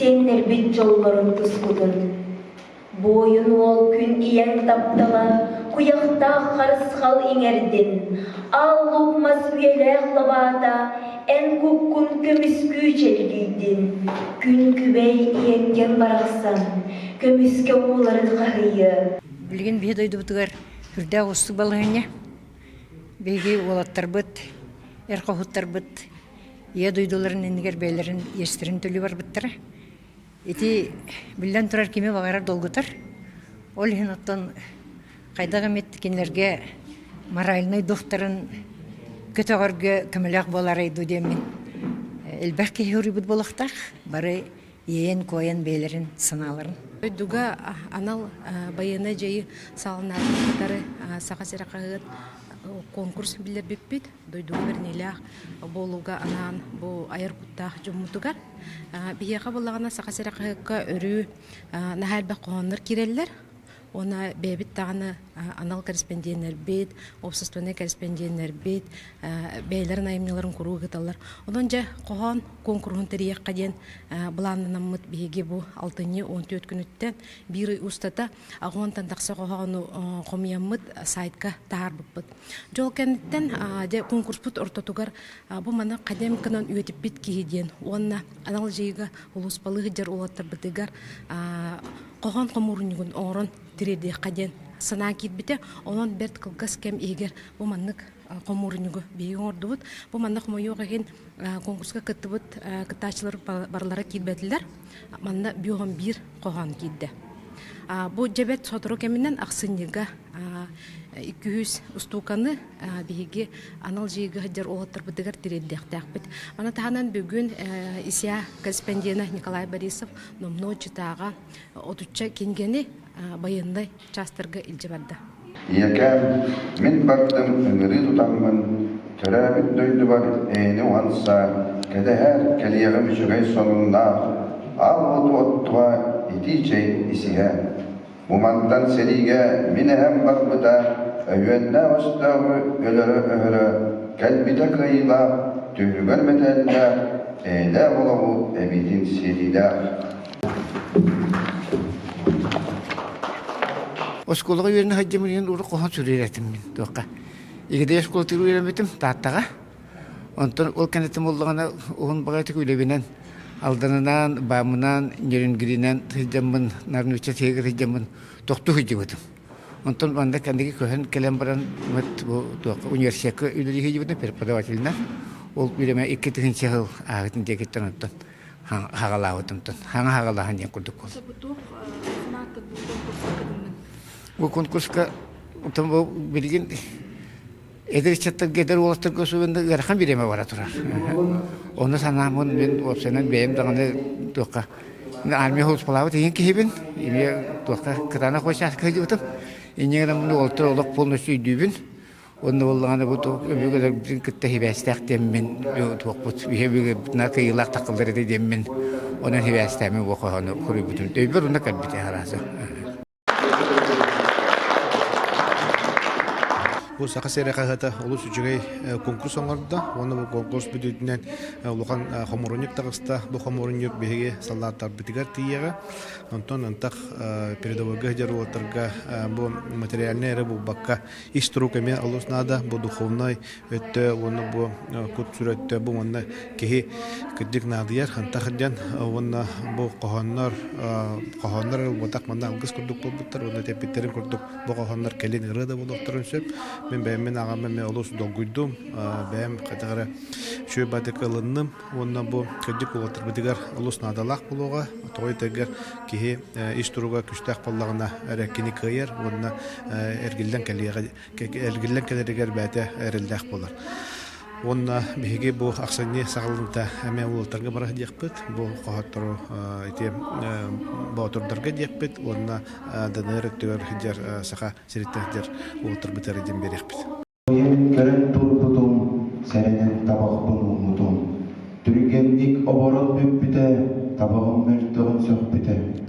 Сиэннэрбит дьоллорун тускутун. Буойун уол күн ийэҥ таптала Куйахтаах харысхал иҥэрдин, Аал луук мас үйэлээх лабаата Эн куккун көмүскүү чэлгийдин. Күн күбэй ийэккэм барахсан Көмүскэ ууларын хаһыйыа. Билигин биһи дойдубутугар үрдээх уустук балаһыанньа. Биһиги уолаттарбыт, эр хоһуттарбыт ийэ дойдуларын иннигэр бэйэлэрин иэстэрин төлүү барбыттара. Ити биллэн турар кими баҕарар долгутар. Ол иһин оттон хайдах эмит кинилэргэ моральнай духтарын көтөҕөргө көмөлөөх буолаарай дуу диэммин элбэх киһи уруйбут буолуохтаах. Бары иэйэн-куойан бэйэлэрин санааларын. Дойдуга анал байыаннай дьайыы саҕаланаатын кытары Саха сирэ хаһыат конкурс биллэрбиппит. Дойдуга бэриниилээх буолууга анаан бу айар куттаах дьоммутугар. Биһиэхэ буоллаҕына Саха сирэ хаһыакка өрүү наһаа элбэх хоһооннор киирэллэр. Уонна бэйэбит даҕаны анал кэрэспэндиэннэрбит, уопсастыбаннай кэрэспэндиэннэрбит бэйэлэрин айымньыларын куруук ыыталлар. Онон дьэ хоһоон куонкуруһун тэрийиэххэ диэн былааннанаммыт биһиги бу алтынньы 14 күнүттэн биир ый устата 80-тан тахса хоһоону хомуйаммыт сайтка таһаарбыппыт. Дьол кэнниттэн дьэ конкурспут ортотугар бу маны хадем гынан үйэтиппит киһи диэн уонна анал дьайыыга улууспалыы сылдьар уолаттарбытыгар хоһоон хомуурунньугун оҥорон тириэрдиэххэ диэн санаа киирбитэ. Онон бэрт кылгас кэм иһигэр бу маннык хомуурунньугу биһиги оҥордубут. Бу манна хомойуох иһин конкурска кыттыбыт кыттааччылар барылара киирбэтилэр. Манна биоһон биир хоһоон киирдэ. Бу дьэбэт сотору кэминэн ахсынньыга 200 устууканы биһиги анал дьиэгэ сылдьар уолаттарбытыгар тириэрдиэхтээхпит. Маны таһынан бүгүн ИСИА корреспондена Николай Борисов номнуо Читаҕа отучча кинигэни байыаннай чаастарга илдьэ барда. Ийэкээм, мин бардым ыҥырыы тутаммын, төрөөбүт дойдубар эйэни уһанса, кэтэһэр кэлиэҕим үчүгэй сонуннаах, аал уоту оттуга итии чэй исиһэ. Бу мантан сэриигэ мин эһэм барбыта, өһүөннээх өстөөҕү өлөрө-өһөрө, кэлбитэ кыайыылаах, түһүгэр мэтээллээх, эйэлээх олоҕу эбиитин сиэриилээх. Оскуолаҕа үөрэнэ сылдьаммын иһин урут хоһоон суруйар этим мин туохха. Игидэй оскуолатыгар үөрэммитим Тааттаҕа. Онтон ол кэнниттэн буоллаҕына уһун баҕайытык үлэбинэн Алданынан, Баамынан, Нерюнгринэн сылдьаммын, Нарнуча сиһигэр сылдьаммын тохтуу сылдьыбытым. Онтон манна кэнники көһөн кэлэн баран вот бу туохха университекка үлэлии сылдьыбытым преподавателинэн. Ол үлэмэ 2000 сыл ааһытын диэкиттэн онтон хаҕалаабытымтан хаҥа хаҕалааһын диэн курдук буолла. Бу конкурска оттон бу билигин эдэр ыччаттарга эдэр уолаттарга особенно ыарахан бириэмэ бара турар. Ону санааммын мин уопсайынан бэйэм даҕаны туохха армия сулууспалаабыт иһин киһибин эмиэ туохха кытаанах участка сылдьыбытым. Инньэ гынан уолаттар олох полностью өйдүүбүн. Онно буоллаҕына бу өбүгэлэрбитин кытта сибээстээх диэммин туохпут өбүгэбитинэ кыайыылаах таххаллар этэ диэммин онон сибээстээми бу хоһоону суруйбутум. Өйбөр онно кэлбитэ арааса. Бу Саха сирэ хаһыата олус үчүгэй конкурс оҥордо уонна бу конкурс бүтүүтүнэн улахан хомуурунньук таҕыста. Бу хомуурунньук биһиги саллааттарбытыгар тиийиэҕэ. Онтон антах передовойга сылдьар уолаттарга бу материальнай эрэ буолбакка ис турук эмиэ олус наада. Бу духовнай өттө уонна бу кут-сүр өттө бу уонна киһи кырдьык наадыйар хантах диэн уонна бу хоһооннор хоһооннор эрэ буолбатах манна алгыс курдук буолбуттар уонна тэппиттэрин курдук бу хоһооннор кэлин ырыа да буолуохтарын сөп. Мин бэйэммин аҕам эмиэ олус долгуйдум. Бэйэм хайдах эрэ үчүгэй баҕайытык ылынным уонна бу кырдьык уолаттарбытыгар олус наадалаах буолуоҕа. Тоҕо диэтэргэр киһи ис туруга күүстээх буоллаҕына эрэ кини кыайар уонна эргиллэн кэлиэҕэ эргиллэн кэлэригэр бэйэтэ эрэллээх буолар. Уонна биһиги бу ахсынньы саҕаланыыта эмиэ уолаттарга бара сылдьыахпыт. Бу хоһооттору ити боотурдарга диэхпит уонна ДНР өттүгэр сылдьар Саха сириттэн сылдьар уолаттарбытыгар диэн биэриэхпит. Ийэм көрөн турбутум, сэрэнэн табахпын ууммутум. Түргэнник оборон бүппүтэ, табаҕым мөлтөҕүн сөхпүтэ.